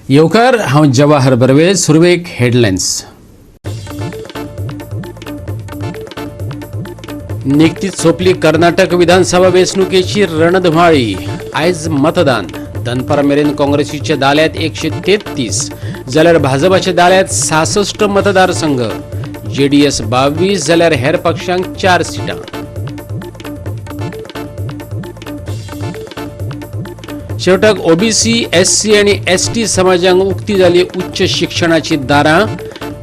येवकार. हांव जवाहर बर्वे. सुरवेक हेडलायन्स. निकतीच सोंपली कर्नाटक विधानसभा वेंचणुकेची रणधुमाळी. आयज मतदान. दनपारा मेरेन काँग्रेसीच्या दाल्यात 133 जाल्यार भाजपाच्या दाल्यात 66 मतदारसंघ. जेडीएस 22 जाल्यार हेर पक्षांक 4 सिटां. शेवटाक ओबीसी, एससी आनी एसटी समाजांक उक्ती जाली उच्च शिक्षणाची दारां.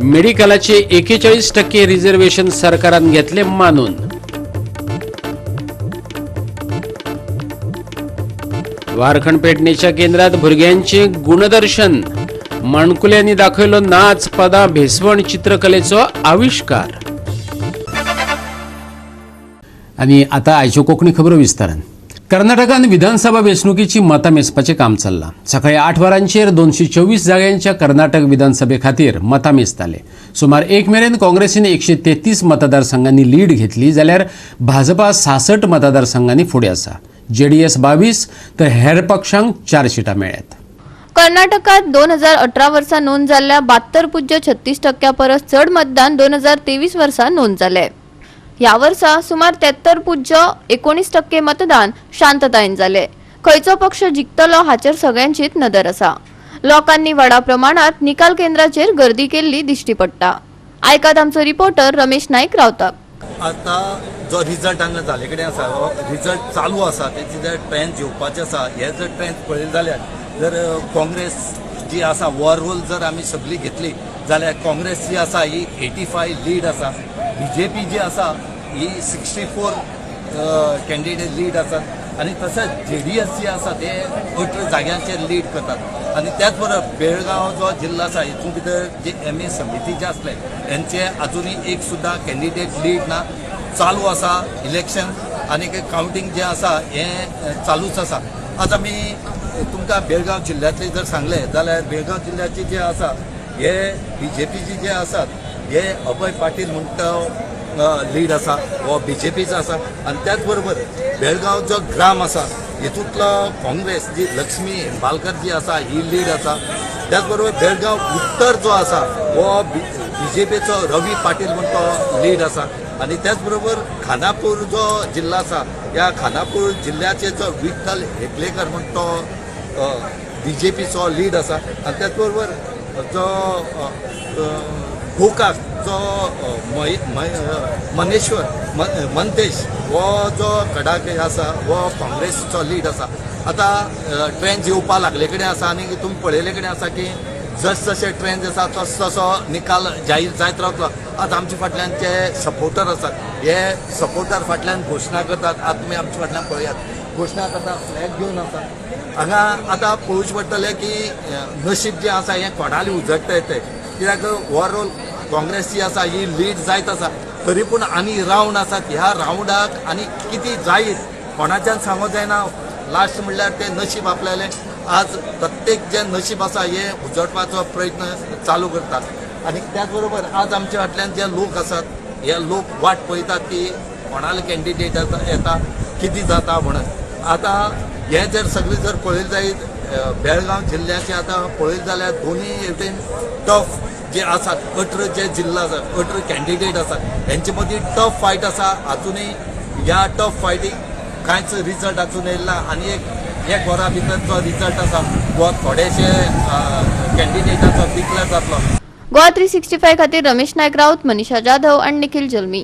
मेडिकलाचे 41% रिझर्वेशन सरकारान घेतले मानून. वारखंड पेडणेच्या केंद्रात भुरग्यांचे गुणदर्शन. माणकुल्यांनी दाखयलो नाच, पदां, भेसवण, चित्रकलेचो आविश्कार. आनी आतां आयच्यो कोंकणी खबरो विस्तारान. कर्नाटकान विधानसभा वेंचणुकेची मतां मेजपाचें काम चल्लां. सकाळी 8 वरांचेर 224 जाग्यांच्या कर्नाटक विधानसभे खातीर मतां मेजताले. सुमार 1 मेरेन काँग्रेसीन 133 मतदारसंघांनी लीड घेतली जाल्यार भाजपा 66 मतदारसंघांनी फुडें आसा. जेडीएस 22 तर हेर पक्षांक 4 सिटां मेळ्ळ्यात. कर्नाटकात 2018 वर्सा नोंद जाल्ल्या 72.36% परस चड मतदान 2023 वर्सा नोंद जालें. ह्या वर्सा सुमार 73.19% मतदान शांततायेन जालें. खंयचो पक्ष जिखतलो हाचेर सगळ्यांचीच नदर आसा. लोकांनी व्हडा प्रमाणात निकाल केंद्राचेर गर्दी केल्ली दिश्टी पडटा. आयकात आमचो रिपोर्टर रमेश नायक रावताक. आता जो रिजल्ट हांगा जाले कडेन आसा, हो रिजल्ट चालू आसा, तेची जर ट्रेंड येवपाचे आसा, हे जर ट्रेंड पळयले जाल्यार जर काँग्रेस जी आसा ओवरऑल जर आमी सगळी घेतली जाल्यार काँग्रेस जी आसा ही 85 लीड आसा. बीजेपी जी आसा ही 64 कॅन्डिडेट लीड आसात आनी तशेंच जेडीएस जी आसा ते 18 जाग्यांचेर लीड करतात. आनी त्याच बरोबर बेळगांव जो जिल्लो आसा हितून भितर जे एम ए समिती जे आसले हेंचे अजुनूय एक सुद्दां कॅन्डिडेट लीड ना. चालू आसा इलेक्शन आनी कावंटींग जें आसा हें चालूच आसा. आज आमी तुमकां बेळगांव जिल्ल्यांतले जर सांगलें जाल्यार बेळगांव जिल्ल्याचे जे आसा हे बीजेपीचे जे आसात हे अभय पाटील म्हणटा लीड आसा, हो बीजेपीचो आसा. आनी त्याच बरोबर बेळगांव जो ग्राम आसा हितूंतलो काँग्रेस जी लक्ष्मी हेंबालकर जी आसा ही लीड आसा. त्याच बरोबर बेळगांव उत्तर जो आसा हो बीजेपीचो रवी पाटील म्हण तो लीड आसा. आनी त्याच बरोबर खानापूर जो जिल्लो आसा ह्या खानापूर जिल्ल्याचे जो विठ्ठल हेगलेकर म्हण तो बीजेपीचो लीड आसा. आनी त्याच बरोबर जो गोकाक जो मनेश्वर मंतेश हो जो कडाक आसा हो काँग्रेसचो लीड आसा. आतां ट्रेंड्स येवपा लागले कडेन आसा आनी तुमी पळयले कडेन आसा की जस जशे ट्रेंड्स आसा तस तसो निकाल जाहीर जायत रावतलो. आतां आमच्या फाटल्यान जे सपोर्टर आसात हे सपोर्टर फाटल्यान घोशणा करतात. आतां तुमी आमच्या फाटल्यान पळयात, घोशणा करतात, फ्लॅग घेवन आसा हांगा. आतां पळोवचें पडटलें की नशीब जें आसा हें कोणाले उजडटा तें, कित्याक ओवरऑल काँग्रेस जी आसा ही लीड जायत आसा, तरी पूण आनी रावंड आसात. ह्या रावंडाक आनी कितें जायत कोणाच्यान सांगूंक जायना. लास्ट म्हणल्यार तें नशीब आपल्यालें. आज प्रत्येक जें नशीब आसा हें उजडपाचो प्रयत्न चालू करतात. आनी त्याच बरोबर आज आमच्या फाटल्यान जे लोक आसात हे लोक वाट पळयतात की कोणाले कॅन्डिडेट येता, कितें जाता म्हणून. आतां हें जर सगळें जर पळयलें जायत, बेळगांव जिल्ल्याचें आतां पळयलें जाल्यार दोनूय वटेन टफ जे आसात, 18 जे जिल्लो आसात, 18 कॅन्डिडेट आसात, हेंचे मदीं टफ फायट आसा. आजुनूय ह्या टफ फायटीक कांयच रिजल्ट आजून येयला आनी एक वरा भितर जो रिजल्ट आसा हो थोडेशे कॅन्डिडेटाचो डिक्लेर जातलो. गोवा 365 खातीर रमेश नायक राऊत, मनीषा जाधव आणि निखिल जल्मी.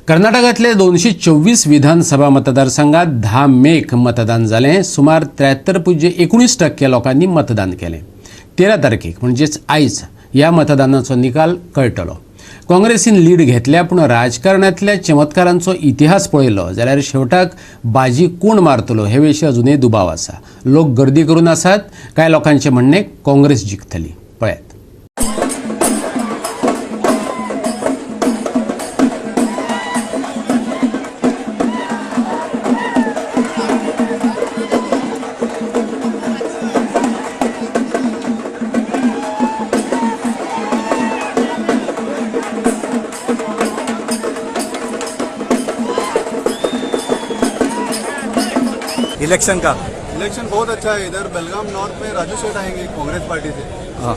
कर्नाटकांतले 224 विधानसभा मतदारसंघात 10 मेक मतदान जालें. सुमार 73.19% लोकांनी मतदान केलें. 13 तारखेक म्हणजेच आयज ह्या मतदानाचो निकाल कळटलो. काँग्रेसीन लीड घेतल्या, पूण राजकारणांतल्या चमत्कारांचो इतिहास पळयलो जाल्यार शेवटाक बाजी कोण मारतलो हे विशीं अजुनूय दुबाव आसा. लोक गर्दी करून आसात. कांय लोकांचें म्हणणें काँग्रेस जिखतली. पळयात. इलेक्शन का इलेक्शन बहुत अच्छा है। इधर बेलगाम नॉर्थ में राजू शेठ आएंगे कांग्रेस पार्टी से। हाँ,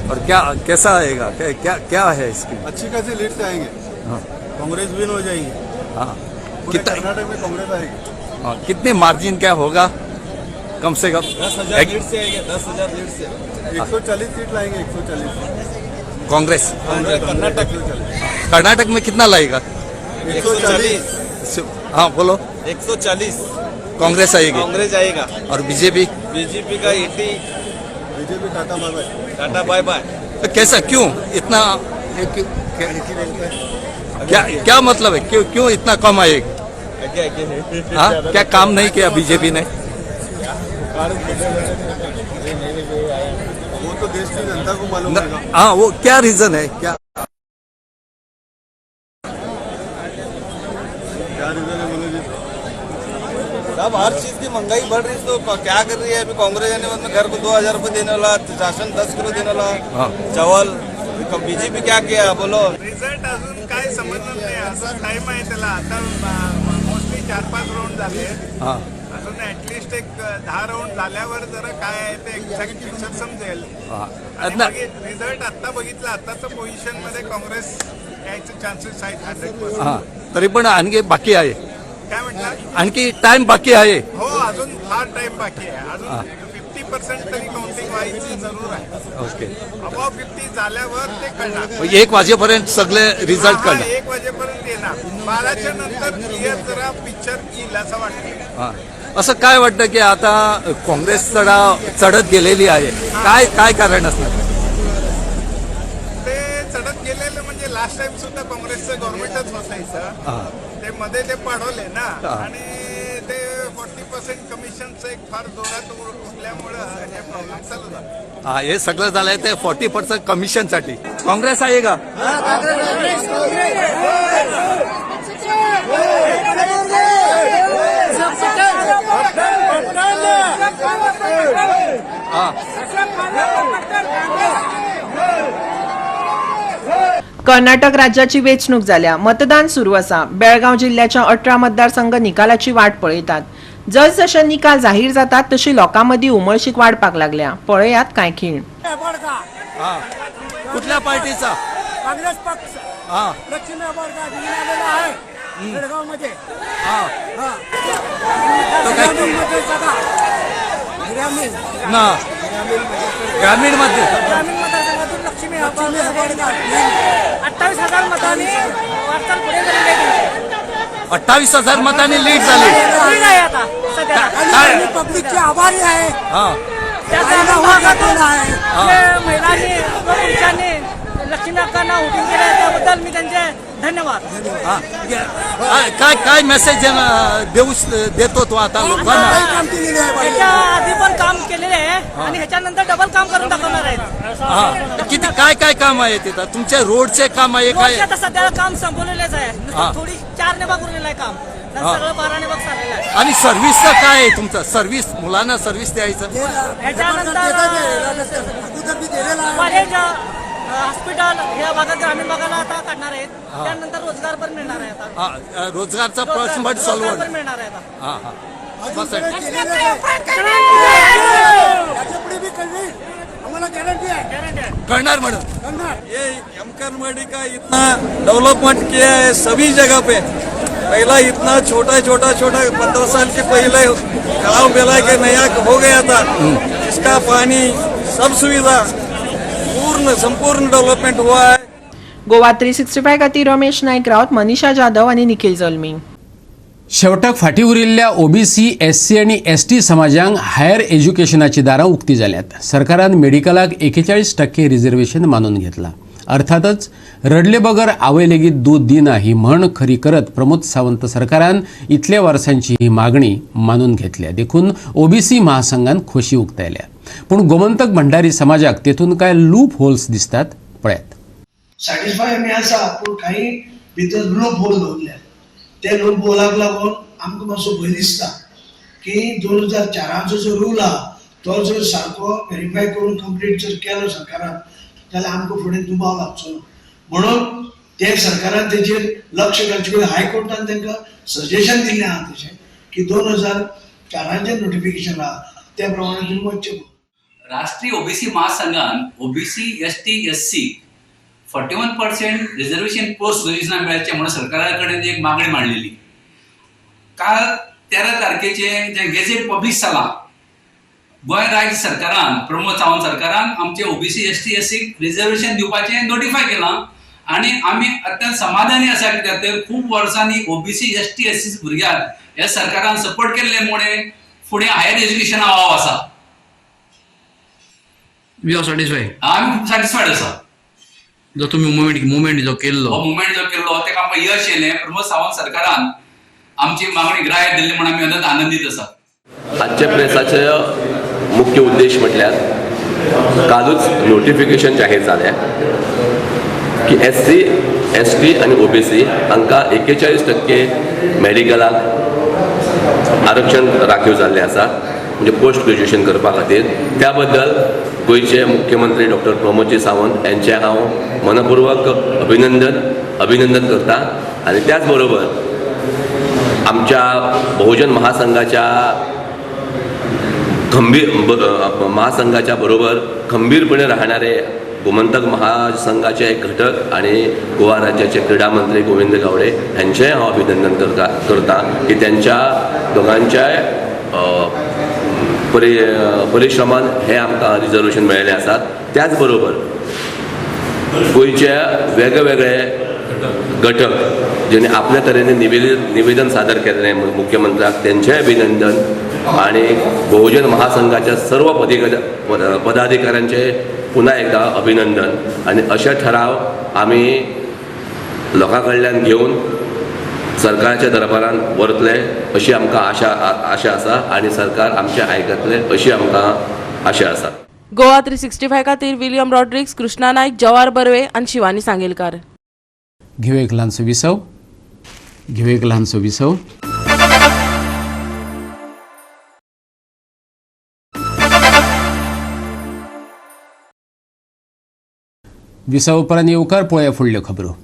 और क्या कैसा आएगा, क्या क्या, क्या है इसकी? अच्छी खासी लीड से आएंगे। हाँ। कांग्रेस विन हो जाएगी। हाँ, पूरे कितना कर्नाटक में कांग्रेस आएगी। हाँ, कितने मार्जिन क्या होगा कम से कम? 10,000 लीड से आएंगे, 10,000 लीड से। 140 सीट लाएंगे, 140। कांग्रेस कर्नाटक कर्नाटक में कितना लाएगा? 140। हाँ बोलो। 140। कांग्रेस आएगी। कांग्रेस आएगा। और बीजेपी? बीजेपी का 80। BJP tata bye bye. Tata bye bye. तो कैसा, क्यों इतना, क्या क्या मतलब है, क्यों क्यों इतना कम आएगी? आगे आगे। हाँ, क्या काम नहीं किया बीजेपी ने? वो तो देश की जनता को मालूम होगा। हाँ, वो क्या रीजन है, क्या क्या रीजन है बोलो जी? सब हर चीज की महंगाई बढ़ रही है तो क्या कर रही है अभी कांग्रेस आने बाद में? घर को 2000 रुपए देने वाला, राशन 10 किलो देने वाला, हाँ। चावल। बीजेपी क्या किया बोलो? रिझल्ट अजून काय समजणार नाही, अजून टाइम आहे त्याला. आता मोस्टली 4-5 राऊंड झाले. हा. अजून ऍटलिस्ट एक 10 राऊंड झाल्यावर जरा काय आहे ते एक्झॅक्ट पिक्चर समजेल. हा. आणि रिझल्ट आता बघितला, आताच्या पोझिशन मध्ये काँग्रेस यायचे चान्सेस आहेत 100%. हा, तरी पण आणखी बाकी आहे. काय म्हटलं? आणखी टाइम बाकी आहे. हो, अजून फार टाइम बाकी आहे. अजून 50% तरी काउंटिंग व्हायची जरूर आहे. ओके. अबाव 50 झाल्यावर ते कळणार. 1 वाजेपर्यंत सगळे रिझल्ट हा, कळणार. 1 वाजेपर्यंत येणार. 12च्या नंतर क्लिअर जरा पिक्चर येईल असं वाटतं. हा. असं काय वाटतं की आता काँग्रेस चढत गेलेली आहे, काय काय कारण असणार? ते चढत गेलेलं म्हणजे लास्ट टाइम सुद्धा काँग्रेसचं गव्हर्नमेंटच होतं. हा. ते मध्ये ते पाडवले ना. हा. आणि ते 40% कमिशनचं एक फार जोरात उठल्यामुळं हे प्रॉब्लेम चालू झाला. हा, हे सगळं झालंय ते 40% कमिशनसाठी. काँग्रेस आहे का? कर्नाटक राज्याची वेंचणूक जाल्या, मतदान सुरू आसा. बेळगाव जिल्ल्याच्या 18 मतदारसंघ निकालाची वाट पळयतात. जसजशे निकाल जाहीर जातात तशी लोकां मदीं उमळशीक वाडपाक लागल्या. पळयात कांय खीण. हा, कुठल्या पार्टीचा? काँग्रेस पक्ष. हा. लक्ष्मी हेबाळकर निवडून आलेला आहे बेळगाव मध्ये. हा, तो काय ग्रामीण सगळा ग्रामीण. ना ग्रामीण मध्ये. ग्रामीण मतदारसंघातून लक्ष्मी हेबाळकर 28,000 मतांनी वाटचाल पुढे झालेली आहे. 28,000 मतांनी लीड झाली. लीड आहे आता सध्या. काय पब्लिकचे आभारी आहे. हा. त्या त्यांना ग्रामीण वोट भागातून घातलेला आहे. जे महिलांनी व पुरुषांनी लक्ष्मी अक्कांना वोटिंग केलं त्याबद्दल मी त्यांचे धन्यवाद. हा. काय काय मेसेज देऊ देतो तो आता लोकांना? काही काम केलेले आहे. ह्याच्या आधी पण काम केलेले आहे आणि ह्याच्यानंतर डबल काम करून दाखवणार आहेत. हा, किती काय काय काम आहे तिथं तुमच्या? रोडचे काम आहे काय? रोडचे आता सध्याला काम संपवलेलेच आहे. हा. नुसतं थोडी 4 नेबाग उरलेलं आहे काम. हा. सगळं 12 नेबाग चाललेलं आहे. आणि सर्व्हिसचं काय आहे तुमचं? सर्व्हिस, मुलांना सर्व्हिस द्यायचं. ह्याच्यानंतर अगोदर मी दिलेला आहे. कॉलेज, हॉस्पिटल या भागात ग्रामीण भागाला आता काढणार आहेत. त्यानंतर रोजगार पण मिळणार आहे आता. हा, रोजगारचा प्रश्न पण रोजगार सॉल्व्ह. पण मिळणार आहे आता. हा हा. अजून बस आहे. सगळं केलेलं आहे. याच्या पुढे बी कळवेल, आम्हाला गॅरंटी आहे. करणार म्हणून. करणार. ये एम का इतना डेवलपमेंट किया है सभी जगह पे. पहला इतना छोटा छोटा छोटा 15 साल के पहले गांव मिला के नया हो गया था. इसका पानी सब सुविधा पूर्ण संपूर्ण डेवलपमेंट हुआ है. गोवा 365 खातीर रमेश नायक रावत, मनीषा जाधव आनी निखिल जल्मी. शेवटाक फाटीं उरिल्ल्या ओबीसी, एससी आनी एसटी समाजांक हायर एज्युकेशनाची दारां उक्ती जाल्यात. सरकारान मेडिकलाक 41% रिझर्वेशन मानून घेतलां. अर्थातच रडले बगर आवय लेगीत दूद दिना ही म्हण खरी करत प्रमोद सावंत सरकारान इतल्या वर्सांची ही मागणी मानून घेतल्या. देखून ओबीसी महासंघान खोशी उक्तायल्या. पूण गोमंतक भंडारी समाजाक तेतून काय लूप होल्स दिसतात, पळयात. सॅटिस्फाय आमी आसा, पूण काही भितर लूप होल दवरल्या. ते लूप होलाक लागून आमकां मातसो भंय दिसता की 2004चो जो रूल आहा तो जर सारको वेरीफाय करून कंप्लीट जर केलो सरकारान जाल्यार आमकां फुडें दुबाव लागचो ना. म्हणून ते सरकारान तेजेर लक्ष घालचें. पयलीं हायकोर्टान तांकां सजेशन दिल्लें आहा तशें की दोन हजार चारांचें नोटिफिकेशन आहा त्या प्रमाणे तुमी वचचें. राष्ट्रीय ओबीसी महासंघान OBC ST SC 41% reservation post ग्रॅज्युएशनाक मेळचें म्हणून सरकारा कडेन एक मागणी मांडलेली. काल 13 तारखेचे जे गेझेट पब्लीश जालां, गोंय राज्य सरकारान, प्रमोद सावंत सरकारान आमचे ओबीसी एसटी एससीक रिजर्वेशन दिवपाचें नोटिफाय केलां आनी आमी अत्यंत समाधानी आसा, कित्याक तर खूब वर्सांनी ओबीसी एसटी एससी भुरग्यांक ह्या सरकारान सपोर्ट केल्ले मुळे फुडें हायर एज्युकेशना वाव आसा. We are satisfied. आमी खूब सॅटिस्फायड आसा. जो तुमी मुवमेंट जो केल्लो, हो मुवमेंट जो केल्लो तेका आमकां यश येयलें. प्रमोद सावंत सरकारान आमची मागणी ग्राह्य धरली म्हूण आमी अत्यंत आनंदीत आसा. आजच्या प्रेसाचे मुख्य उद्देश म्हटल्यार कालूच नोटिफिकेशन जाहीर जालें की एस सी, एस टी आनी ओबीसी हांकां 41% मेडिकलाक आरक्षण राखीव जाल्लें आसा, म्हणजे पोस्ट ग्रेज्युएशन करपा खातीर. त्या बद्दल गोंयचे मुख्यमंत्री डॉक्टर प्रमोदजी सावंत यांचें हांव मनपूर्वक अभिनंदन करता आनी त्याच बरोबर आमच्या बहुजन महासंघाच्या खंबीर महासंघाच्या बरोबर खंबीरपणे राहणारे गोमंतक महासंघाचे एक घटक आणि गोवा राज्याचे क्रीडा मंत्री गोविंद गावडे यांचेय हांव अभिनंदन करता करता की त्यांच्या दोगांच्याय परिश्रमान हे आमकां रिजर्वेशन मेळिल्लें आसात. त्याच बरोबर गोंयचे वेगळे वेगळे घटक जेणे आपल्या तरेने निवेदन सादर केल्लें मुख्यमंत्र्याक, तेंचेय अभिनंदन आणि बहुजन महासंघाच्या सर्व पदाधिकाऱ्यांचे पुन्हा एकदा अभिनंदन. आनी अशे ठराव आमी लोकां कडल्यान घेवन सरकाराच्या दरबारान व्हरतले अशी आमकां आशा आसा आनी सरकार आमचें आयकतलें अशी आमकां आशा आसा. गोवा 365 खातीर विलियम रॉड्रिक्स, कृष्णा नायक, जवाहर बर्वे आनी शिवानी सांगेलकार. घेऊ एक ल्हानसो विसव, घेऊ एक ल्हानसो विसव. विसव उपरांत येवकार. पळोवया फुडल्यो खबरो.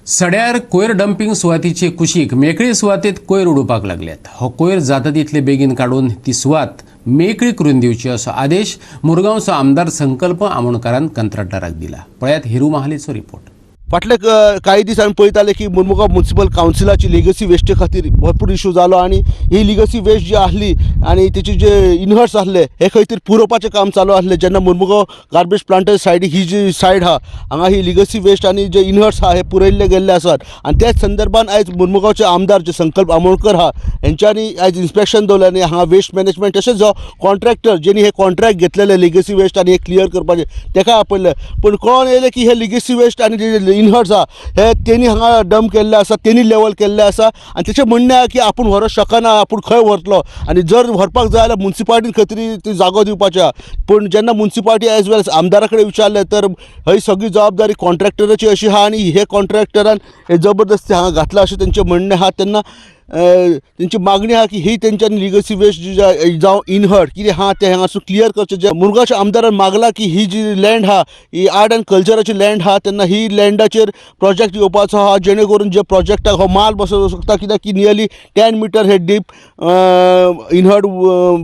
सड्यार कोयर डंपींग सुवातीचे कुशीक मेकळी सुवातेत कोयर उडोवपाक लागल्यात. हो कोयर जाता तितले बेगीन काडून ती सुवात मेकळी करून दिवची असो आदेश मुरगांवचो आमदार संकल्प आमोणकारान कंत्राटदाराक दिला. पळयात हिरू महालीचो रिपोर्ट. फाटले कांय दीस आमी पळयताले की मुरमुगांव म्युनिसिपल कावन्सिलाची लिगसी वेस्टे खातीर भरपूर इशू जालो आनी ही लिगसी वेस्ट जी आसली आनी तेचे जे इनहर्ट्स आसले हे खंय तरी पुरोवपाचें काम चालू आसलें. जेन्ना मुरमुगांव गार्बेज प्लांटा सायडीक ही जी सायड आहा हांगा ही लिगसी वेस्ट आनी जे इनहर्ट्स आहा हे पुरयल्ले गेल्ले आसात आनी त्याच संदर्भान आयज मुरमुगांवचे आमदार जे संकल्प आमोणकर आहा हेंच्यांनी आयज इन्स्पेक्शन दवरलें आनी हांगा वेस्ट मॅनेजमेंट तशेंच जो कॉन्ट्रॅक्टर जेणी हे कॉन्ट्रॅक्ट घेतलेले लिगसी वेस्ट आनी हे क्लियर करपाचें तेका आपयलें. पूण कळोन येयलें की हे लिगसी वेस्ट आनी जे इनहर्ट्स आहा हे तेणी हांगा डंप केल्ले आसा, तेणी लेवल केल्ले आसा आनी तेचें म्हणणें आहा की आपूण व्हरूंक शकना, आपूण खंय व्हरतलो आनी जर व्हरपाक जाय जाल्यार मुन्सिपाल्टीन खंय तरी ती जागो दिवपाची आहा. पूण जेन्ना मुन्सिपाल्टी एज वेल एज आमदारा कडेन विचारलें तर ही सगळी जबाबदारी कॉन्ट्रॅक्टराची अशी आहा आनी हे कॉन्ट्रॅक्टरान हे जबरदस्ती हांगा घातला अशें तेंचें म्हणणें आहा. तेन्ना तेंची मागणी आहा की ही तेंच्यांनी लिगसी वेस्ट जी जावं इनहर्ट कितें आहा तें हांगासून क्लियर करचें. जे मुरगांवच्या आमदारान मागलां की ही जी लँड आहा ही आर्ट एंड कल्चराची लँड आहा तेन्ना ही लँडाचेर प्रोजेक्ट येवपाचो आहा जेणे करून जे प्रोजेक्टाक हो माल बसोवंक शकता, कित्याक की नियरली 10 मिटर हे डीप इनहर्ट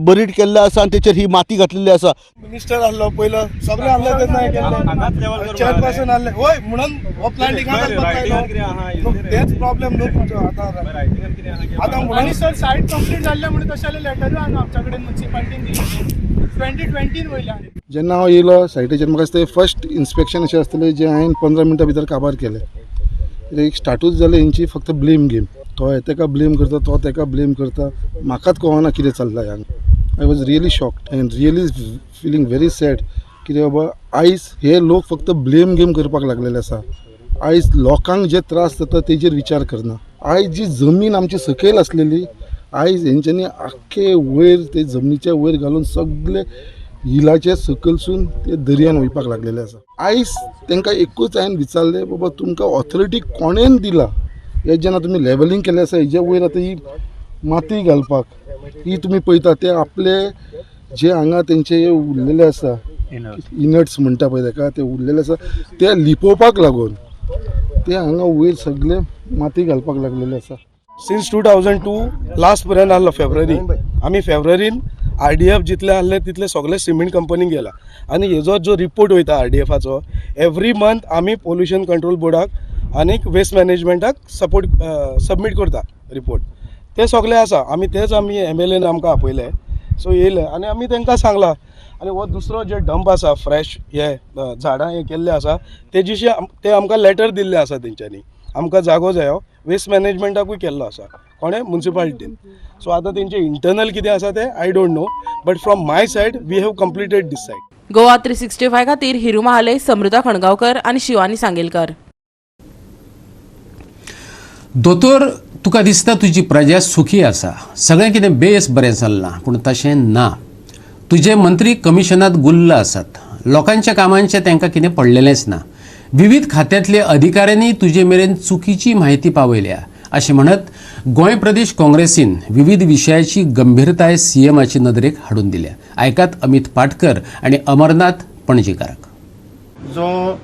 बरीड केल्लें आसा आनी तेचेर ही माती घातलेली आसा. मिनिस्टर आहलो पयलो सगळे आहले तेन्ना हें केल्लें, चेअरपर्सन आहले वय म्हणून हो प्लांट हिंगा घालपाक लायलो. तेच प्रॉब्लेम न्हू आतां आतां म्हणून सर सायट कंप्लीट जाल्ले म्हणून तशें लेटरूय आहा आमच्या कडेन मुन्सिपाल्टीन दिल्ली 2020 वयल्यान. जेन्ना हांव येयलो सायटीचेर म्हाका दिसता फर्स्ट इन्स्पेक्शन अशें आसतलें जें हांवें 15 मिनटां भितर काबार केलें. एक स्टार्टूच जालें हेंची फक्त ब्लेम गेम, तो तेका ब्लेम करता, तो तेका ब्लेम करता, म्हाकाच कळना कितें चल्लां हांगा. I was really shocked and really feeling very sad कितें बाबा आयज हे लोक फक्त ब्लेम गेम करपाक लागलेले आसा. आयज लोकांक जे त्रास जाता तेजेर विचार करना. आयज जी जमीन आमची सकयल आसलेली आयज हेंच्यांनी आख्खे वयर ते जमनीच्या वयर घालून सगळे हिलाचे सकयलसून ते दर्यान वयपाक लागलेले आसा. आयज तांकां एकूच हांवें विचारलें, बाबा तुमकां ऑथॉरिटी कोणेन दिला हे जेन्ना तुमी लेवलिंग केलें आसा हेजे वयर आतां ही माती घालपाक ही तुमी पळयता ते आपले जे हांगा तेंचे उरलेले आसा इनर्ट्स म्हणटा पळय ताका ते उरलेले आसा ते लिपोवपाक लागून ते हांगा वयर सगळे माती घालपाक लागलेले आसा. सिन्स 2002 लास्ट पर्यंत आहलो फेब्रुवारी आमी फेब्रुवारीन आरडीएफ जितले आहले तितले सगळे सिमेंट कंपनीक गेला आनी हेजो जो रिपोर्ट वयता आरडीएफाचो एवरी मंथ आमी पोल्युशन कंट्रोल बोर्डाक आनीक वेस्ट मॅनेजमेंटाक सपोर्ट सबमीट करता रिपोर्ट. ते सगळे आसा. आमी तेच आमी एमएलएन आमकां आपयले, सो येयले आनी आमी तांकां सांगलां. आनी हो दुसरो जे डंप आसा फ्रेश हे झाडां हे केल्ले आसा तेजिशी ते आमकां लेटर दिल्ले आसा तेंच्यांनी, आमकां जागो जायो. वेस्ट मॅनेजमेंटाकूय केल्लो आसा कोणें, मुन्सिपालिटीन. सो आतां तेंचे इंटरनल कितें आसा तें I don't know, but from my side we have completed this side. Goa 365 खातीर हिरू महाले, समृता खणगांवकर आनी शिवानी सांगेलकर. दोतोर, तुका दिसता तुजी प्रजा सुखी आसा, सगळें कितें बेस बरें चल्लां, पूण तशें ना. तुजे मंत्री कमिशनात गुल्ल आसात, लोकांच्या कामांचें तांकां कितें पडलेलेंच ना. विविध खात्यांतले अधिकाऱ्यांनी तुजे मेरेन चुकीची म्हायती पावयल्या अशें म्हणत गोंय प्रदेश काँग्रेसीन विविध विशयाची गंभीरताय सीएमाचे नदरेक हाडून दिल्या. आयकात अमित पाटकर आनी अमरनाथ पणजीकाराक. जो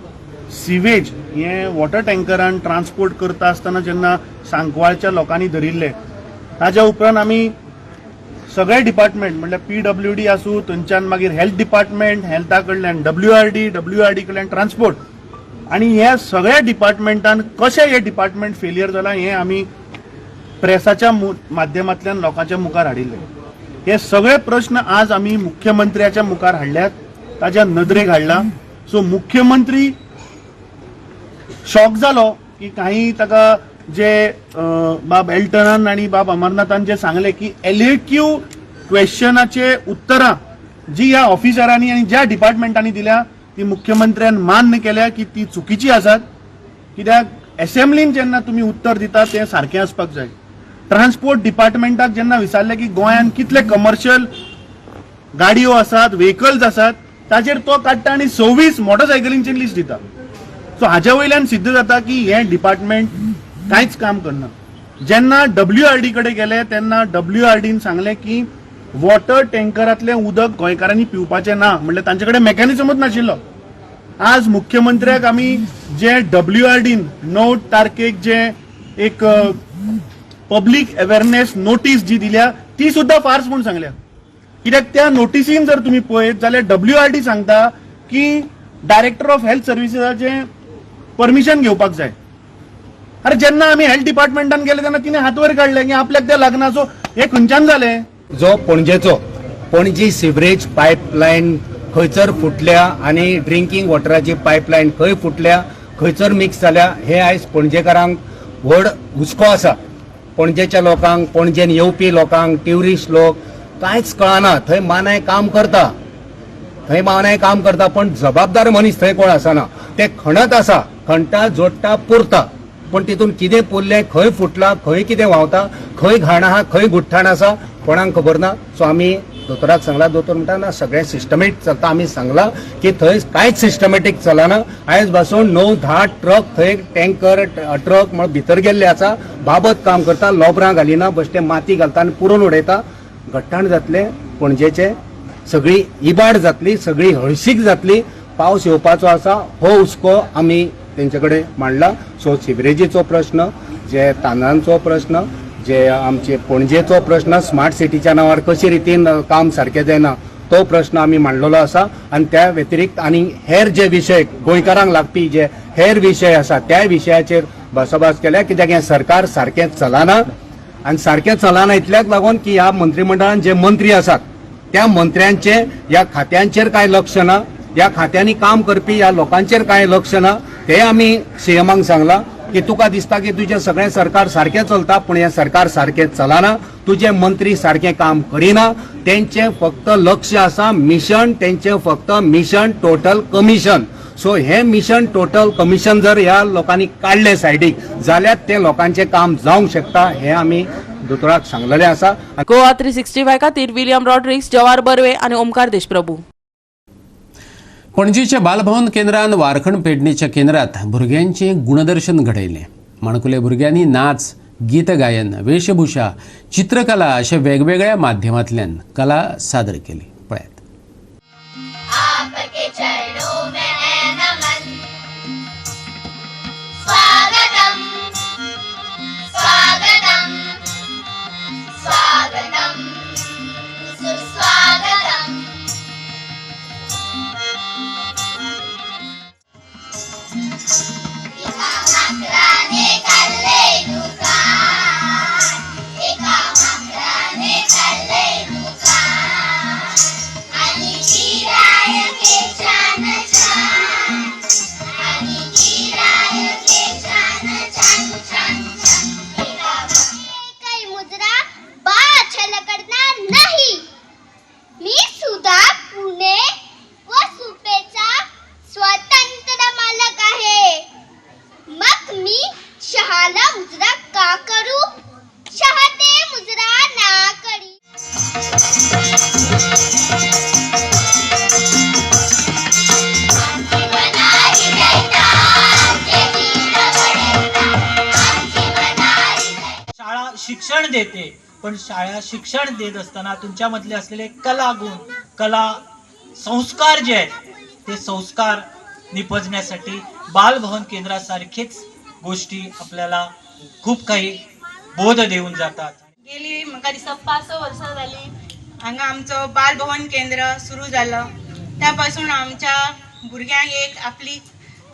सिवेज हे वॉटर टँकरान ट्रान्सपोर्ट करता आसतना जेन्ना सांकवाळच्या लोकांनी धरिल्ले, ताज्या उपरांत आमी सगळे डिपार्टमेंट म्हणल्यार पीडब्ल्यूडी आसूं, थंयच्यान मागीर हेल्थ डिपार्टमेंट, हेल्था कडल्यान डब्ल्यूआरडी, डब्ल्यूआरडी कडल्यान ट्रान्सपोर्ट, आनी ह्या सगळ्या डिपार्टमेंटान कशें हे डिपार्टमेंट फेलियर जालां हें आमी प्रेसाच्या माध्यमांतल्यान लोकांच्या मुखार हाडिल्ले. हे सगळे प्रश्न आज आमी मुख्यमंत्र्याच्या मुखार हाडल्यात, ताज्या नदरेक हाडला. सो मुख्यमंत्री शॉक जालो की काही ताका जे बाब एल्टनान आनी बाब अमरनाथान जे सांगले की एलएक्यू क्वेश्चनाचे उत्तरां जी ह्या ऑफिसरांनी आनी ज्या डिपार्टमेंटांनी दिल्या ती मुख्यमंत्र्यान मान्य केल्या की ती चुकीची आसात. कित्याक एसेंब्लीन जेन्ना तुमी उत्तर दिता तें सारकें आसपाक जाय. ट्रान्सपोर्ट डिपार्टमेंटाक जेन्ना विचारलें की गोंयांत कितले कमर्शियल गाडयो आसात, व्हेकल्स आसात, ताजेर तो काडटा आनी 26 मोटरसायकलींचें लिस्ट दिता. सो हाज्या वयल्यान सिद्ध जाता की हें डिपार्टमेंट कांयच काम करना. जेन्ना डब्ल्यूआरडी कडेन गेले तेन्ना डब्ल्यूआरडीन सांगलें की वॉटर टँकरांतलें उदक गोंयकारांनी पिवपाचें ना, म्हणल्यार तांचे कडेन मॅकॅनिजमूच नाशिल्लो. आज मुख्यमंत्र्याक आमी जे डब्ल्यूआरडीन 9 तारखेक जे एक पब्लीक अवेरनेस नोटीस जी दिल्या ती सुद्दां फार्स म्हूण सांगल्या. कित्याक त्या नोटीसीन जर तुमी पळयत जाल्यार डब्ल्यूआरडी सांगता की डायरेक्टर ऑफ हेल्थ सर्विसीसाचें परमिशन घेवपाक जाय. अरे जेन्ना आमी हेल्थ डिपार्टमेंटान गेले तेन्ना तिणें हात वयर काडले की आपल्याक तें लागना. सो हें खंयच्यान जालें? जो पणजेचो पणजी सिवरेज पायपलायन खंयसर फुटल्या आनी ड्रिंकींग वॉटराची पायपलायन खंय फुटल्या, खंयसर मिक्स जाल्या, हे आयज पणजेकारांक व्हड हुस्को आसा. पणजेच्या लोकांक, पणजेन येवपी लोकांक, ट्युरिस्ट लोक कांयच कळना. थंय मानाय काम करता, थंय मानाय काम करता, पण जबाबदार मनीस थंय कोण आसना. ते खणत आसा, खणटा, जोडटा, पुरता, पण तितून कितें पुरलें, खंय फुटलां, खंय कितें व्हांवता, खंय घाण आहा, खंय गुठ्ठाण आसा, कोणाक खबर ना. सो आमी दोतोराक सांगला, दोतोर म्हणटा ना सगळें सिस्टमेटीक चलता. आमी सांगला की थंय कांयच सिस्टमेटीक चलना. आयज पासून 9-10 ट्रक थंय टँकर ट्रक म्हण भितर गेल्ले आसा, बाबत काम करता, लोबरां घालिना, बश्टे माती घालता आनी पुरोवन उडयता. घट्टाण जातलें पणजेचें, सगळी इबाड जातली, सगळी हळशीक जातली. पावस येवपाचो आसा, हो हुस्को आमी तेंचे कडेन मांडला. सो सिवरेजीचो प्रश्न, जे तांदळांचो प्रश्न, जे आमचे पणजेचो प्रश्न, स्मार्ट सिटीच्या नांवार कशे रितीन काम सारकें जायना तो प्रश्न आमी मांडलेलो आसा. आनी त्या व्यतिरिक्त आनी हेर जे विशय गोंयकारांक लागपी जे हेर विशय आसा त्या विशयाचेर भासाभास केल्या. कित्याक हें सरकार सारकें चलना आनी सारकें चलना इतल्याक लागून की ह्या मंत्रीमंडळान जे मंत्री आसात त्या मंत्र्यांचे ह्या खात्यांचेर कांय लक्ष ना, ह्या खात्यांनी काम करपी ह्या लोकांचेर कांय लक्ष ना. ते आमी सीएमाक सांगलां की तुका दिसता की तुजें सगळें सरकार सारकें चलता, पूण हें सरकार सारकें चलना, तुजे मंत्री सारकें काम करिना. तेंचें फक्त लक्ष आसा मिशन, तेंचें फक्त मिशन टोटल कमिशन. सो हें मिशन टोटल कमिशन जर ह्या लोकांनी काडलें सायडीक जाल्यार तें लोकांचें काम जावंक शकता, हें आमी दोतोराक सांगलेलें आसा. गोवा 365 खातीर विलियम रॉड्रिक्स, जवाहर बर्वे आनी ओमकार देशप्रभू. पणजीच्या बालभवन केंद्रान वारखंड पेडणेच्या केंद्रात भुरग्यांचें गुणदर्शन घडयलें. माणकुले भुरग्यांनी नाच, गीत गायन, वेशभूषा, चित्रकला अशा वेगवेगळ्या माध्यमांतल्यान कला सादर केली. पळयात. स्वागतम स्वागतम स्वागतम. मुजरा का करू, चाहते मुजरा ना करी। शाळा शिक्षण देते, पण शाळा शिक्षण देत असताना तुमच्यामधले असलेले कला गुण, कला संस्कार जे आहेत ते संस्कार निपजण्यासाठी बालभवन केंद्रासारखेच गोष्टी आपल्याला खूप काही बोध देऊन जातात। गेली म्हाका दिसता 5-6 वर्सां जाली हांगा आमचो बालभवन केंद्र सुरू जालो। त्या पासून आमच्या भुरग्यांक एक आपली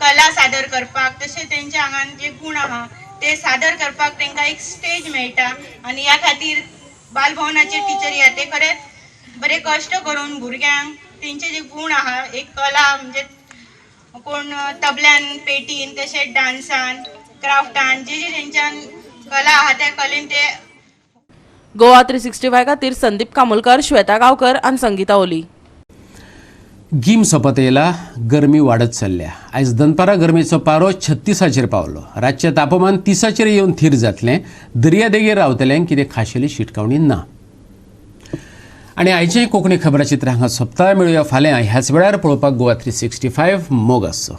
कला सादर करपाक तशें तेंच्या आंगान जे गुण आहा ते सादर करपाक तेंकां एक स्टेज मेळटा आनी ह्या खातीर बालभवनाचे टिचरी आहा ते खरेंच बरे कश्ट करून भुरग्यांक तेंचे जे गुण आहा एक कला म्हणजे कोण तबल्यान, पेटीन, तशेंच डान्सान, क्राफ्टान जे जे तेंच्यान कला आहा त्या कलेन ते गोवा 365 खातीर संदीप कामोलकर, श्वेता गांवकर आनी संगीता ओली। गीम सोंपत येयला, गरमी वाडत चल्ल्या। आयज दनपारा गरमेचो पारो 36 पावलो। रातचें तापमान 30 येवन थीर जातलें। दर्यादेगेर रावतल्यांक कितें खाशेली शिटकावणी ना। आनी आयचें कोंकणी खबराचित्र हांगा सोंपता। मेळुया फाल्यां ह्याच वेळार पळोवपाक गोवा 365 मोग आसचो।